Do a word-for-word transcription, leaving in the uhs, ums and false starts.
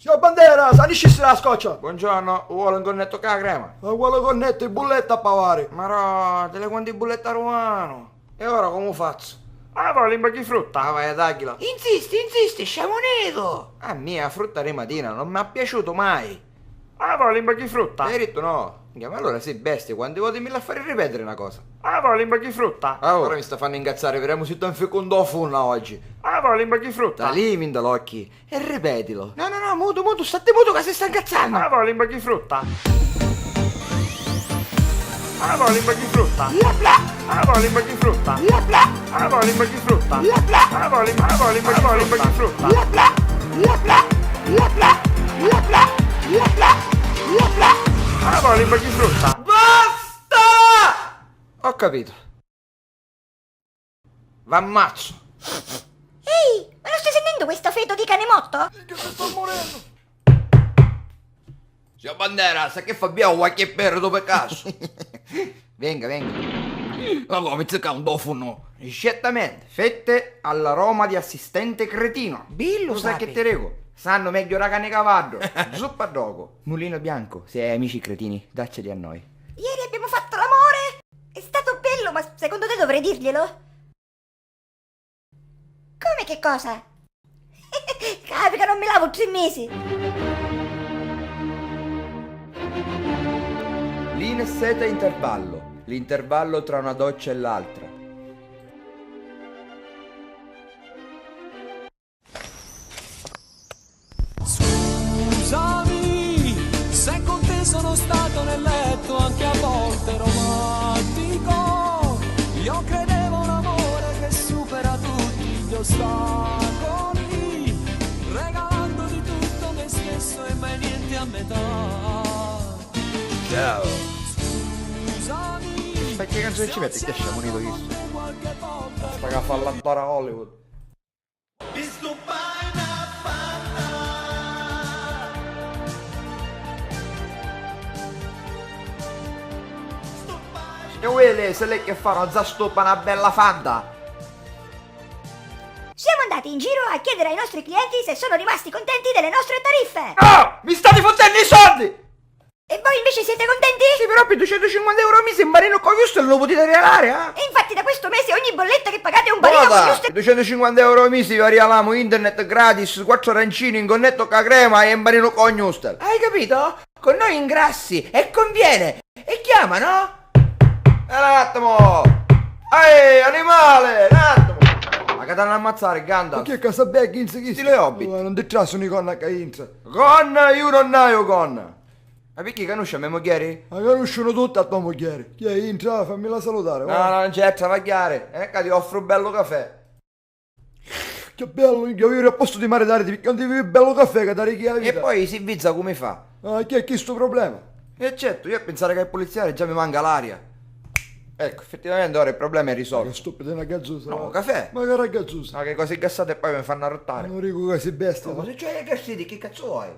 Signor Bandera, sa niscissi la scoccia! Buongiorno, u vuole un cornetto ca crema? Ma quale cornetto, i bulletta a pavari! Marò, te le quanti bulletta ruano! E ora comu fazzu? Ah, voli un pochi frutta? Ah, vai a dagghila! Insisti, insisti, sciamunitu! A mia a frutta di matina non mi ha piaciuto mai! Ah, voli un pochi frutta? Hai detto no! Minchia, ma allora sei bestia, quanti voti mi l'ha fare ripetere una cosa? Ah, voli un pochi frutta? Ah, ora mi sta fanno incazzare, vedremo se ti infico un do funna oggi! Ah, voli un pochi frutta? Da lì mi l'occhi! E ripetilo. No, no, no, mutu, mutu, statti mutu ca si sta incazzannu. Ah, voli un pochi frutta? Ah, voli un pochi frutta? Bla, bla. Ah, voli un pochi frutta? Bla, bla. Ah, voli un pochi frutta? Bla, bla. Ah, voli, ah, voli, ah, voli un pochi frutta? Bla, bla. Bla, bla. Bla, bla. Bla, bla. Bla, bla. Bla, bla. Ah, voli un pochi frutta? Basta! Ho capito. V'ammazzo! Ehi, ma non stai sentendo questo feto di cane morto? Minchia, se sto morendo! Signor Bandera, sa che fa via qualche perro per caso? Venga, venga. Ma come, zicca, un tofu no? Certamente, fette all'aroma di assistente cretino. Billu. Lo sai che ti dico? Sanno meglio da cane cavaddo. Zuppa dogo. Mulino bianco, se hai amici cretini, dacceli a noi. Ieri abbiamo fatto l'amore! È stato bello, ma secondo te dovrei dirglielo? Come che cosa? Capi ca non mi lavo tre mesi! Line seta intervallo, l'intervallo tra una doccia e l'altra. Scusami se con te sono stato nel letto anche a volte romantico. Io credevo un amore che supera tutti gli ostacoli, regalandoti tutto me stesso e mai niente a metà. Ciao. Scusami. Ma che canzone ci mette? Che sciamunito questo? Sta che fa l'attore a Hollywood. Signor Willy, se lei che fa non za stuppa una bella Fanta. Siamo andati in giro a chiedere ai nostri clienti se sono rimasti contenti delle nostre tariffe. No! Mi state fottendo i soldi! E voi invece siete contenti? Sì, però per ducentocinquanta euro al mese un barino con Houston lo potete regalare, eh? E infatti da questo mese ogni bolletta che pagate è un barino con Houston. Ducentocinquanta euro al mese vi regaliamo internet gratis, quattro arancini in connetto con la crema e un barino con Houston. Hai capito? Con noi ingrassi e conviene. E chiama, no? E un attimo! Ehi, animale, un attimo! Ma che t'hanno ammazzare, Gandalf? Ma chi è che sa bè chi insi chi? Stile Hobbit. Ma non ti trasuni con la cainza. Con, io non haio con. Ma picchì canusci a me mugghieri? Ma canusciunu tutti a tua mugghieri. Chi è, intra, fammila salutare, va. No, no, non c'è travagghiare. E ca ti offru un bellu cafè. Che bellu, minchia, io a posto di maritariti, picchì non ti bevi bellu cafè ca ti arricchi la vita. E poi si vizza come fa? Ah, chi è chi stu problema? E certo, io a pensare ca i polizia già mi manca l'aria. Ecco, effettivamente ora il problema è risolto. Ma che stupido, è una gazzusa. No, va. Cafè. Ma che era gazzusa? No, che cose gassate e poi mi fanno arrottare. Non dico che sei bestia. No, ma se c'hai i gassiti, che cazzo vuoi?